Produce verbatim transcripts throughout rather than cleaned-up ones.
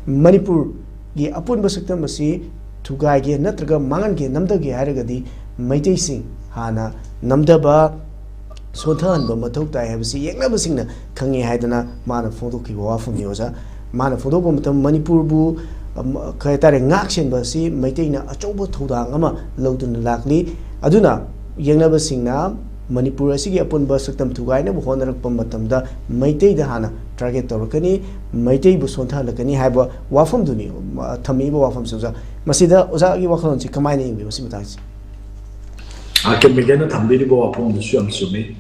ꯃꯅꯤꯄꯨꯔꯒꯤ ꯑꯄꯨꯟꯕ ꯁꯛꯇꯝ ꯑꯁꯤ ꯊꯨꯒꯥꯏꯒꯦ ꯅꯠꯇ꯭ꯔꯒ ꯃꯥꯡꯍꯟꯒꯦ, ꯅꯝꯊꯒꯦ ꯍꯥꯏꯔꯒꯗꯤ ꯃꯩꯇꯩꯁꯤꯡ ꯍꯥꯟꯅ ꯅꯝꯊꯕ, ꯁꯣꯟꯊꯍꯟꯕ ꯃꯊꯧ ꯇꯥꯏ ꯍꯥꯏꯕꯁꯤ ꯌꯦꯛꯅꯕꯁꯤꯡꯅ ꯈꯪꯉꯤ ꯍꯥꯏꯗꯅ ꯃꯥꯅ ꯐꯣꯡꯗꯣꯛꯈꯤꯕ ꯋꯥꯐꯝꯅꯤ, ꯑꯣꯖꯥ꯫ ꯃꯥꯅ ꯐꯣꯡꯗꯣꯛꯄ ꯃꯇꯝ ꯃꯅꯤꯄꯨꯔꯕꯨ, ꯑꯝ, ꯀꯩ ꯍꯥꯏꯇꯥꯔꯦ, ꯉꯥꯛ ꯁꯦꯟꯕ ꯑꯁꯤ ꯃꯩꯇꯩꯅ ꯑꯆꯧꯕ ꯊꯧꯗꯥꯡ ꯑꯃ ꯂꯧꯗꯨꯅ ꯂꯥꯛꯂꯤ꯫ ꯑꯗꯨꯅ ꯌꯦꯡꯅꯕꯁꯤꯡꯅ ꯃꯅꯤꯄꯨꯔ ꯑꯁꯤꯒꯤ ꯑꯄꯨꯟꯕ ꯁꯛꯇꯝ ꯊꯨꯒꯥꯏꯅꯕ ꯍꯣꯠꯅꯔꯛꯄ ꯃꯇꯝꯗ ꯃꯩꯇꯩꯗ ꯍꯥꯟꯅ target ꯇꯧꯔꯛꯀꯅꯤ, ꯃꯩꯇꯩꯕꯨ ꯁꯣꯟꯊꯍꯜꯂꯛꯀꯅꯤ ꯍꯥꯏꯕ ꯋꯥꯐꯝꯗꯨꯅꯤ, ꯑ, ꯊꯝꯃꯤꯕ ꯋꯥꯐꯝꯁꯦ, ꯑꯣꯖꯥ꯫ ꯃꯁꯤꯗ ꯑꯣꯖꯥꯒꯤ ꯋꯥꯈꯜꯂꯣꯟꯁꯤ ꯀꯃꯥꯏꯅ ꯌꯦꯡꯕꯤ ꯃꯁꯤ ꯃꯇꯥꯡꯁꯤ? ꯑꯥꯔ ꯀꯦ ꯃꯦꯒꯦꯅ ꯊꯝꯕꯤꯔꯤꯕ ꯋꯥꯐꯝꯗꯨꯁꯨ ꯌꯥꯝ ꯆꯨꯝꯃꯤ꯫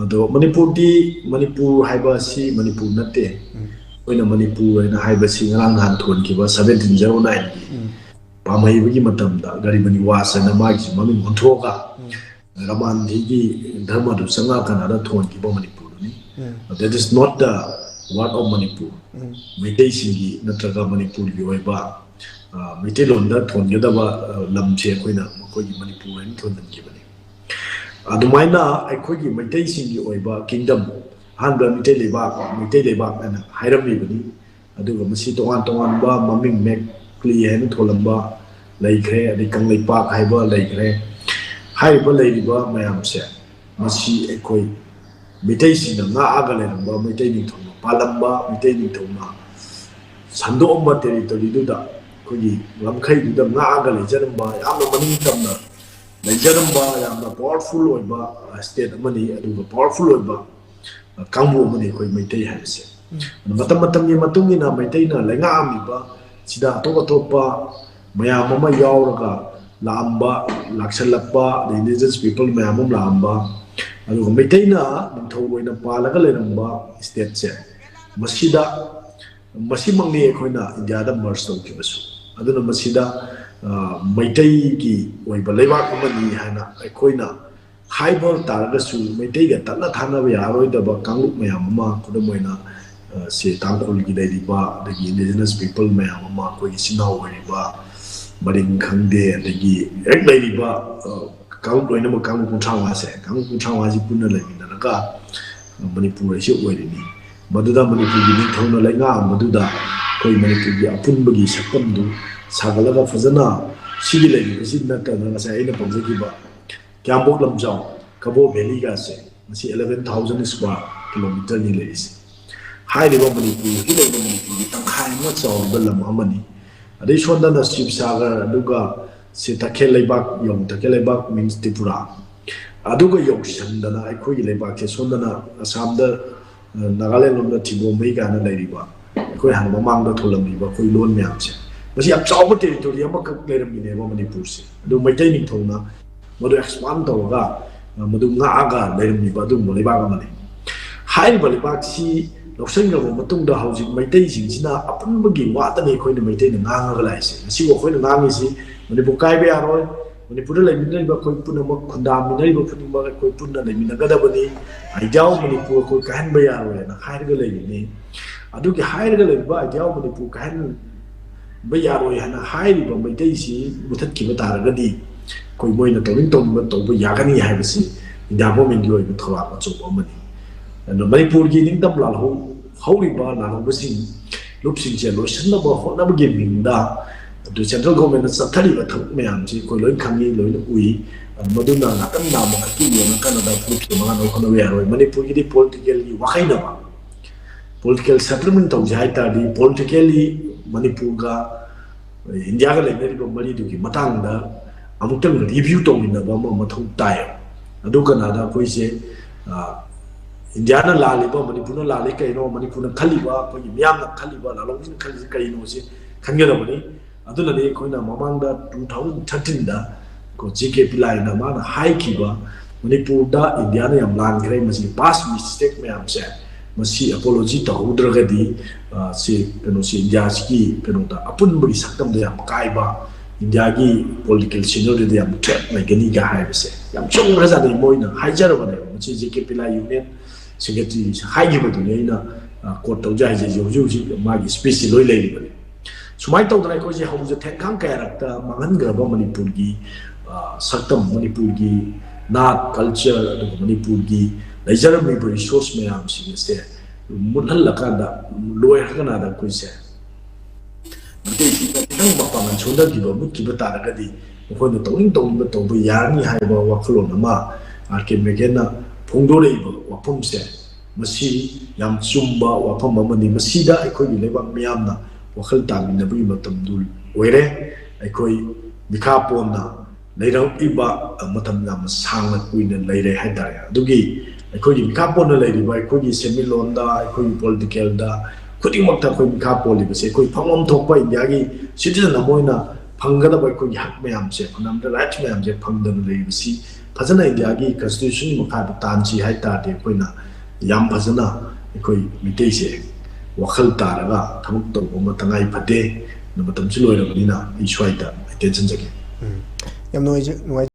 ꯑꯗꯣ ꯃꯅꯤꯄꯨꯔꯗꯤ, ꯃꯅꯤꯄꯨꯔ ꯍꯥꯏꯕ ꯑꯁꯤ ꯃꯅꯤꯄꯨꯔ ꯅꯠꯇꯦ꯫ ꯑꯩꯈꯣꯏꯅ ꯃꯅꯤꯄꯨꯔ ꯍꯥꯏꯅ ꯍꯥꯏꯕꯁꯤ ꯉꯔꯥꯡ ꯅꯍꯥꯟ ꯊꯣꯟꯈꯤꯕ seventeen zero nine ꯒꯤ ꯄꯥꯝꯍꯩꯕꯒꯤ ꯃꯇꯝꯗ ꯒꯔꯤꯕ ꯅꯤꯋꯥꯁ ꯍꯥꯏꯅ ꯃꯥꯒꯤꯁꯨ ꯃꯃꯤꯡ ꯑꯣꯟꯊꯣꯛꯑꯒ ꯔꯃꯥꯟꯗꯤꯒꯤ ꯙꯔꯃꯗꯨ ꯆꯪꯉꯛꯑꯀꯥꯟꯗ ꯊꯣꯟꯈꯤꯕ ꯃꯅꯤꯄꯨꯔꯗꯨꯅꯤ꯫ That is not the word of Manipur. ꯃꯩꯇꯩꯁꯤꯡꯒꯤ ꯅꯠꯇ꯭ꯔꯒ ꯃꯅꯤꯄꯨꯔꯒꯤ ꯑꯣꯏꯕ, ꯑ, ꯃꯩꯇꯩꯂꯣꯟꯗ ꯊꯣꯟꯒꯗꯕ, ꯑ, ꯂꯝꯁꯦ ꯑꯩꯈꯣꯏꯅ ꯃꯈꯣꯏꯒꯤ ꯃꯅꯤꯄꯨꯔ ꯍꯥꯏꯅ ꯊꯣꯟꯖꯤꯟꯈꯤꯕꯅꯤ꯫ ꯑꯗꯨꯃꯥꯏꯅ ꯑꯩꯈꯣꯏꯒꯤ ꯃꯩꯇꯩꯁꯤꯡꯒꯤ ꯑꯣꯏꯕ kingdom, ꯑꯍꯥꯟꯕ ꯃꯩꯇꯩ ꯂꯩꯕꯥꯛ, ꯃꯩꯇꯩ ꯂꯩꯕꯥꯛ ꯍꯥꯏꯅ ꯍꯥꯏꯔꯝꯃꯤꯕꯅꯤ꯫ ꯑꯗꯨꯒ ꯃꯁꯤ ꯇꯣꯉꯥꯟ ꯇꯣꯉꯥꯟꯕ ꯃꯃꯤꯡ ꯃꯦꯛꯂꯤ ꯍꯥꯏꯅ ꯊꯣꯜꯂꯝꯕ ꯂꯩꯈ꯭ꯔꯦ, ꯑꯗꯩ ꯀꯪꯂꯩꯄꯥꯛ ꯍꯥꯏꯕ ꯂꯩꯈ꯭ꯔꯦ꯫ ꯍꯥꯏꯔꯤꯕ ꯂꯩꯔꯤꯕ ꯃꯌꯥꯝꯁꯦ, ꯃꯁꯤ ꯑꯩꯈꯣꯏ ꯃꯤꯇꯩꯁꯤꯡꯅ ꯉꯥꯛꯑꯒ ꯂꯩꯔꯝꯕ, ꯃꯩꯇꯩ ꯅꯤꯡꯊꯧꯅ ꯄꯥꯜꯂꯝꯕ, ꯃꯩꯇꯩ ꯅꯤꯡꯊꯧꯅ ꯁꯟꯗꯣꯛꯑꯝꯕ territoryꯗꯨꯗ, ꯑꯩꯈꯣꯏꯒꯤ ꯂꯝꯈꯩꯗꯨꯗ ꯉꯥꯛꯑꯒ ꯂꯩꯖꯔꯝꯕ, ꯌꯥꯝꯅ ꯃꯅꯤꯡ ꯇꯝꯅ ꯂꯩꯖꯔꯝꯕ, ꯌꯥꯝꯅ powerful ꯑꯣꯏꯕ state ꯑꯃꯅꯤ꯫ ꯑꯗꯨꯒ powerful ꯑꯣꯏꯕ ꯀꯥꯡꯕꯨ ꯑꯃꯅꯤ ꯑꯩꯈꯣꯏ ꯃꯩꯇꯩ ꯍꯥꯏꯕꯁꯦ꯫ ꯑꯗꯨ ꯃꯇꯝ ꯃꯇꯝꯒꯤ ꯃꯇꯨꯡ ꯏꯟꯅ ꯃꯩꯇꯩꯅ ꯂꯩꯉꯥꯛꯑꯝꯃꯤꯕ ꯁꯤꯗ ꯑꯇꯣꯞ ꯑꯇꯣꯞꯄ ꯃꯌꯥꯝ ꯑꯃ ꯌꯥꯎꯔꯒ ꯂꯥꯛꯑꯝꯕ, ꯂꯥꯛꯁꯜꯂꯛꯄ, ꯑꯗꯩ indigenous people ꯃꯌꯥꯝ ꯑꯃ ꯂꯥꯛꯑꯝꯕ, ꯑꯗꯨꯒ ꯃꯩꯇꯩꯅ ꯅꯤꯡꯊꯧ ꯑꯣꯏꯅ ꯄꯥꯜꯂꯒ ꯂꯩꯔꯝꯕ stateꯁꯦ, ꯃꯁꯤꯗ, ꯃꯁꯤꯃꯛꯅꯤ ꯑꯩꯈꯣꯏꯅ ꯏꯟꯗꯤꯌꯥꯗ merge ꯇꯧꯈꯤꯕꯁꯨ꯫ ꯑꯗꯨꯅ ꯃꯁꯤꯗ, ꯑ, ꯃꯩꯇꯩꯒꯤ ꯑꯣꯏꯕ ꯂꯩꯕꯥꯛ ꯑꯃꯅꯤ ꯍꯥꯏꯅ ꯑꯩꯈꯣꯏꯅ ꯍꯥꯏꯕ ꯇꯥꯔꯒꯁꯨ, ꯃꯩꯇꯩꯒ ꯇꯠꯅ ꯊꯥꯅꯕ ꯌꯥꯔꯔꯣꯏꯗꯕ ꯀꯥꯡꯂꯨꯞ ꯃꯌꯥꯝ ꯑꯃ, ꯈꯨꯗꯝ ꯑꯣꯏꯅ, ꯑ, ꯁꯦ ꯇꯥꯡꯈꯨꯜꯒꯤ ꯂꯩꯔꯤꯕ, ꯑꯗꯒꯤ indigenous people ꯃꯌꯥꯝ ꯑꯃ, ꯑꯩꯈꯣꯏꯒꯤ ꯏꯆꯤꯟ ꯏꯅꯥꯎ ꯑꯣꯏꯔꯤꯕ ꯃꯔꯤꯡ ꯈꯪꯗꯦ, ꯑꯗꯒꯤ ꯍꯦꯛ ꯂꯩꯔꯤꯕ, ꯑ, ꯀꯥꯡꯂꯨꯞ ꯂꯣꯏꯅꯃꯛ, ꯀꯥꯡꯂꯨꯞ ꯀꯨꯟꯊ꯭ꯔꯥ ꯃꯉꯥꯁꯦ, ꯀꯥꯡꯂꯨꯞ ꯀꯨꯟꯊ꯭ꯔꯥ ꯃꯉꯥꯁꯤ ꯄꯨꯟꯅ ꯂꯩꯃꯤꯟꯅꯔꯒ ꯃꯅꯤꯄꯨꯔ ꯑꯁꯤ ꯑꯣꯏꯔꯤꯅꯤ꯫ ꯃꯗꯨꯗ ꯃꯅꯤꯄꯨꯔꯒꯤ ꯅꯤꯡꯊꯧꯅ ꯂꯩꯉꯥꯛ ꯑꯃꯗꯨꯗ ꯑꯩꯈꯣꯏ ꯃꯅꯤꯄꯨꯔꯒꯤ ꯑꯄꯨꯟꯕꯒꯤ ꯁꯛꯇꯝꯗꯨ ꯁꯥꯒꯠꯂꯒ ꯐꯖꯅ ꯁꯤꯒꯤ ꯂꯩꯔꯤꯕꯁꯤ ꯅꯠꯇꯅ ꯉꯁꯥꯏ ꯑꯩꯅ ꯄꯟꯖꯈꯤꯕ ꯀ꯭ꯌꯥꯝꯕꯣꯛ ꯂꯝꯖꯥꯎ, ꯀꯕꯣ ꯚꯦꯂꯤꯒꯁꯦ ꯉꯁꯤ eleven thousand square kilometerꯅꯤ ꯂꯩꯔꯤꯁꯦ꯫ ꯍꯥꯏꯔꯤꯕ ꯃꯅꯤꯄꯨꯔ, ꯍꯧꯖꯤꯛ ꯂꯩꯔꯤꯕ ꯃꯅꯤꯄꯨꯔꯒꯤ ꯇꯪꯈꯥꯏ ꯑꯃ ꯆꯥꯎꯔꯕ ꯂꯝ ꯑꯃꯅꯤ꯫ ꯑꯗꯩ ꯁꯣꯝꯗꯅ ꯁꯤꯕꯁꯥꯒꯔ, ꯑꯗꯨꯒ ꯁꯤ ꯇꯈꯦꯜ ꯂꯩꯕꯥꯛ, ꯌꯧ ꯇꯈꯦꯜ ꯂꯩꯕꯥꯛ means ꯇ꯭ꯔꯤꯄꯨꯔꯥ, ꯑꯗꯨꯒ ꯌꯧꯁꯤꯟꯗꯅ ꯑꯩꯈꯣꯏꯒꯤ ꯂꯩꯕꯥꯛꯁꯦ ꯁꯣꯝꯗꯅ ꯑꯁꯥꯝꯗ, ꯑ, ꯅꯥꯒꯥꯂꯦꯟ ꯂꯣꯝꯗ ꯊꯤꯒꯣꯝꯕꯩ ꯀꯥꯏꯅ ꯂꯩꯔꯤꯕ, ꯑꯩꯈꯣꯏ ꯍꯥꯟꯅ ꯃꯃꯥꯡꯗ ꯊꯣꯜꯂꯝꯃꯤꯕ ꯑꯩꯈꯣꯏ ꯂꯣꯟ ꯃꯌꯥꯝꯁꯦ꯫ ꯃꯁꯤ ꯌꯥꯝ ꯆꯥꯎꯕ territory ꯑꯃꯈꯛ ꯂꯩꯔꯝꯃꯤꯅꯦꯕ ꯃꯅꯤꯄꯨꯔꯁꯦ꯫ ꯑꯗꯨ ꯃꯩꯇꯩ ꯅꯤꯡꯊꯧꯅ ꯃꯗꯨ expand ꯇꯧꯔꯒ, ꯑ, ꯃꯗꯨ ꯉꯥꯛꯑꯒ ꯂꯩꯔꯝꯃꯤꯕ ꯑꯗꯨꯒꯨꯝꯕ ꯂꯩꯕꯥꯛ ꯑꯃꯅꯤ꯫ ꯍꯥꯏꯔꯤꯕ ꯂꯩꯕꯥꯛꯁꯤ ꯂꯧꯁꯤꯟꯈ꯭ꯔꯕ ꯃꯇꯨꯡꯗ ꯍꯧꯖꯤꯛ ꯃꯩꯇꯩꯁꯤꯡꯁꯤꯅ ꯑꯄꯨꯟꯕꯒꯤ ꯋꯥꯇꯅꯤ ꯑꯩꯈꯣꯏꯅ ꯃꯩꯇꯩꯅ ꯉꯥꯡꯉꯒ ꯂꯥꯛꯏꯁꯦ꯫ ꯉꯁꯤꯕꯨ ꯑꯩꯈꯣꯏꯅ ꯉꯥꯡꯉꯤꯁꯤ ꯃꯅꯤꯄꯨꯔ ꯀꯥꯏꯕ ꯌꯥꯔꯣꯏ, ꯃꯅꯤꯄꯨꯔꯗ ꯂꯩꯃꯤꯟꯅꯔꯤꯕ ꯑꯩꯈꯣꯏ ꯄꯨꯝꯅꯃꯛ, ꯈꯨꯟꯗꯥꯃꯤꯟꯅꯔꯤꯕ ꯈꯨꯗꯤꯡꯃꯛ ꯑꯩꯈꯣꯏ ꯄꯨꯟꯅ ꯂꯩꯃꯤꯟꯅꯒꯗꯕꯅꯤ, Idea of Manipur ꯑꯩꯈꯣꯏ ꯀꯥꯏꯍꯟꯕ ꯌꯥꯔꯣꯏꯅ ꯍꯥꯏꯔꯒ ꯂꯩꯔꯤꯅꯤ꯫ ꯑꯗꯨꯒꯤ ꯍꯥꯏꯔꯒ ꯂꯩꯔꯤꯕ Idea of Manipur ꯀꯥꯏꯍꯟꯕ ꯌꯥꯔꯣꯏ ꯍꯥꯏꯅ ꯍꯥꯏꯔꯤꯕ ꯃꯩꯇꯩꯁꯤ ꯃꯨꯊꯠꯈꯤꯕ ꯇꯥꯔꯒꯗꯤ ꯑꯩꯈꯣꯏ ꯃꯣꯏꯅ ꯇꯧꯅꯤꯡ ꯇꯧꯅꯤꯡꯕ ꯇꯧꯕ ꯌꯥꯒꯅꯤ ꯍꯥꯏꯕꯁꯤ India governmentꯀꯤ ꯑꯣꯏꯕ ꯊꯧꯔꯥꯡ ꯑꯆꯧꯕ ꯑꯃꯅꯤ꯫ ꯑꯗꯨꯅ ꯃꯅꯤꯄꯨꯔꯒꯤ ꯅꯤꯡꯇꯝ ꯂꯥꯜꯍꯧ-, ꯍꯧꯔꯤꯕ ꯂꯥꯜꯍꯧꯕꯁꯤꯡ, ꯂꯨꯞꯁꯤꯡꯁꯦ ꯂꯣꯏꯁꯤꯟꯅꯕ ꯍꯣꯠꯅꯕꯒꯤ ꯃꯤꯡꯗ ꯑꯗꯨ central governmentꯅ ꯆꯠꯊꯔꯤꯕ ꯊꯕꯛ ꯃꯌꯥꯝꯁꯤ ꯑꯩꯈꯣꯏ ꯂꯣꯏ ꯈꯪꯉꯤ, ꯂꯣꯏꯅ ꯎꯏ꯫ ꯃꯗꯨꯅ ꯅꯥꯀꯟ ꯅꯥꯝꯃ ꯈꯛꯀꯤ ꯌꯦꯡꯉ ꯀꯥꯟꯗ ꯐꯨꯔꯨꯞꯁꯦ ꯃꯉꯥꯅ ꯍꯣꯠꯅꯕ ꯌꯥꯔꯣꯏ꯫ ꯃꯅꯤꯄꯨꯔꯒꯤꯗꯤ politicalꯒꯤ ꯋꯥꯈꯩꯅꯕ, political settlement ꯇꯧꯁꯦ ꯍꯥꯏ ꯇꯥꯔꯗꯤ politically ꯃꯅꯤꯄꯨꯔꯒ ꯏꯟꯗꯤꯌꯥꯒ ꯂꯩꯅꯔꯤꯕ ꯃꯔꯤꯗꯨꯒꯤ ꯃꯇꯥꯡꯗ ꯑꯃꯨꯛꯇꯪ review ꯇꯧꯃꯤꯟꯅꯕ ꯑꯃ ꯃꯊꯧ ꯇꯥꯏ꯫ ꯑꯗꯨ ꯀꯅꯥꯗ ꯑꯩꯈꯣꯏꯁꯦ, ꯑ, ꯏꯟꯗꯤꯌꯥꯅ ꯂꯥꯜꯂꯤꯕ, ꯃꯅꯤꯄꯨꯔꯅ ꯂꯥꯜꯂꯤ ꯀꯩꯅꯣ, ꯃꯅꯤꯄꯨꯔꯅ ꯈꯜꯂꯤꯕ, ꯑꯩꯈꯣꯏꯒꯤ ꯃꯤꯌꯥꯝꯅ ꯈꯜꯂꯤꯕ, ꯂꯥꯂꯣꯡꯁꯤꯡꯅ ꯈꯜꯂꯤꯁꯤ ꯀꯔꯤꯅꯣꯁꯤ ꯈꯟꯒꯗꯕꯅꯤ꯫ ꯑꯗꯨꯅꯅꯤ ꯑꯩꯈꯣꯏꯅ ꯃꯃꯥꯡꯗ two thousand thirteenꯗ ꯀꯣ, ꯖꯦ ꯀꯦ ꯄꯤꯂꯥꯏꯅ ꯃꯥꯅ ꯍꯥꯏꯈꯤꯕ, ꯃꯅꯤꯄꯨꯔꯗ ꯏꯟꯗꯤꯌꯥꯅ ꯌꯥꯝ ꯂꯥꯟꯈ꯭ꯔꯦ, ꯃꯁꯤꯒꯤ past mistake ꯃꯌꯥꯝꯁꯦ, ꯃꯁꯤ apology ꯇꯧꯍꯧꯗ꯭ꯔꯒꯗꯤ, ꯑ, ꯁꯤ ꯀꯩꯅꯣꯁꯤ ꯏꯟꯗꯤꯌꯥꯁꯤꯒꯤ ꯀꯩꯅꯣꯗ ꯑꯄꯨꯟꯕꯒꯤ ꯁꯛꯇꯝꯗ ꯌꯥꯝ ꯀꯥꯏꯕ, ꯏꯟꯗꯤꯌꯥꯒꯤ political scenarioꯗ ꯌꯥꯝ threat ꯂꯩꯒꯅꯤꯒ ꯍꯥꯏꯕꯁꯦ ꯌꯥꯝ ꯆꯨꯝꯈ꯭ꯔꯖꯥꯠꯅꯤ꯫ ꯃꯣꯏꯅ ꯍꯥꯏꯖꯔꯕꯅꯦꯕ, ꯃꯁꯤ ꯖꯦ ꯀꯦ ꯄꯤꯂꯥꯏ union secretaryꯁꯤ ꯍꯥꯏꯈꯤꯕꯗꯨꯅꯤ ꯑꯩꯅ, ꯑ, quote ꯇꯧꯖ ꯍꯥꯏꯖꯩ꯫ ꯍꯧꯖꯤꯛ ꯍꯧꯖꯤꯛ ꯃꯥꯒꯤ speechꯁꯤ ꯂꯣꯏ ꯂꯩꯔꯤꯕꯅꯤ꯫ ꯁꯨꯃꯥꯏꯅ ꯇꯧꯗꯅ ꯑꯩꯈꯣꯏꯁꯦ ꯍꯧꯖꯤꯛ ꯊꯦꯡꯈꯥꯡ ꯀꯌꯥꯔꯛꯇ ꯃꯥꯡꯍꯟꯈ꯭ꯔꯕ ꯃꯅꯤꯄꯨꯔꯒꯤ, ꯑ, ꯁꯛꯇꯝ, ꯃꯅꯤꯄꯨꯔꯒꯤ ꯅꯥꯠ, culture, ꯑꯗꯨꯒ ꯃꯅꯤꯄꯨꯔꯒꯤ ꯂꯩꯖꯔꯝꯃꯤꯕ resource ꯃꯌꯥꯝꯁꯤꯡ ꯑꯁꯦ ꯃꯨꯠꯍꯜꯂꯀꯥꯟꯗ, ꯂꯣꯏꯔꯀꯥꯟꯗ ꯑꯩꯈꯣꯏꯁꯦ ꯃꯤꯇꯩꯁꯤꯡꯒ ꯈꯤꯇꯪ ꯃꯄꯥꯡꯒꯜ ꯁꯣꯟꯊꯈꯤꯕ, ꯃꯨꯠꯈꯤꯕ ꯇꯥꯔꯒꯗꯤ ꯃꯈꯣꯏꯅ ꯇꯧꯅꯤꯡ ꯇꯧꯅꯤꯡꯕ ꯇꯧꯕ ꯌꯥꯔꯅꯤ ꯍꯥꯏꯕ ꯋꯥꯈꯜꯂꯣꯟ ꯑꯃ ꯑꯥꯔ ꯀꯦ ꯃꯦꯒꯦꯟꯅ ꯐꯣꯡꯗꯣꯔꯛꯏꯕ ꯋꯥꯐꯝꯁꯦ, ꯃꯁꯤ ꯌꯥꯝ ꯆꯨꯝꯕ ꯋꯥꯐꯝ ꯑꯃꯅꯤ꯫ ꯃꯁꯤꯗ ꯑꯩꯈꯣꯏꯒꯤ ꯂꯩꯕꯥꯛ ꯃꯤꯌꯥꯝꯅ ꯋꯥꯈꯜ ꯇꯥꯃꯤꯟꯅꯕꯒꯤ ꯃꯇꯝꯗꯨ ꯑꯣꯏꯔꯦ꯫ ꯑꯩꯈꯣꯏ ꯃꯤꯈꯥ ꯄꯣꯟꯅ ꯂꯩꯔꯛꯏꯕ ꯃꯇꯝ ꯌꯥꯝꯅ ꯁꯥꯡꯅ ꯀꯨꯏꯅ ꯂꯩꯔꯦ ꯍꯥꯏꯇꯥꯔꯦ꯫ ꯑꯗꯨꯒꯤ ꯑꯩꯈꯣꯏꯒꯤ ꯃꯤꯈꯥ ꯄꯣꯟꯅ ꯂꯩꯔꯤꯕ ꯑꯩꯈꯣꯏꯒꯤ ꯁꯦꯟꯃꯤꯠꯂꯣꯟꯗ, ꯑꯩꯈꯣꯏꯒꯤ ꯄꯣꯂꯤꯇꯤꯀꯦꯜꯗ, ꯈꯨꯗꯤꯡꯃꯛꯇ ꯑꯩꯈꯣꯏ ꯃꯤꯈꯥ ꯄꯣꯜꯂꯤꯕꯁꯦ ꯑꯩꯈꯣꯏ ꯐꯪꯐꯝ ꯊꯣꯛꯄ ꯏꯟꯗꯤꯌꯥꯒꯤ ꯁꯤꯇꯤꯖꯟ ꯑꯃ ꯑꯣꯏꯅ ꯐꯪꯒꯗꯕ ꯑꯩꯈꯣꯏꯒꯤ ꯍꯛ ꯃꯌꯥꯝꯁꯦ, ꯐꯟꯗꯥꯃꯦꯟꯇꯦꯜ ꯔꯥꯏꯠꯁ ꯃꯌꯥꯝꯁꯦ ꯐꯪꯗꯅ ꯂꯩꯔꯤꯕꯁꯤ ꯐꯖꯅ ꯏꯟꯗꯤꯌꯥꯒꯤ ꯀꯟꯁꯇꯤꯇ꯭ꯌꯨꯁꯟꯒꯤ ꯃꯈꯥꯗ ꯇꯥꯟꯁꯤ ꯍꯥꯏ ꯇꯥꯔꯗꯤ ꯑꯩꯈꯣꯏꯅ ꯌꯥꯝ ꯐꯖꯅ ꯑꯩꯈꯣꯏ ꯃꯤꯇꯩꯁꯦ ꯋꯥꯈꯜ ꯇꯥꯔꯒ ꯊꯕꯛ ꯇꯧꯕ ꯑꯃ ꯇꯉꯥꯏ ꯐꯗꯦ꯫ ꯑꯗꯨ ꯃꯇꯝꯁꯨ ꯂꯣꯏꯔꯕꯅꯤꯅ ꯑꯩ ꯁ꯭ꯋꯥꯏꯗ ꯑꯩ ꯇꯦꯟꯁꯤꯟꯖꯒꯦ꯫ ꯎꯝ꯫ ꯌꯥꯝ ꯅꯨꯡꯉꯥꯏꯖ-, ꯅꯨꯡꯉꯥꯏ-,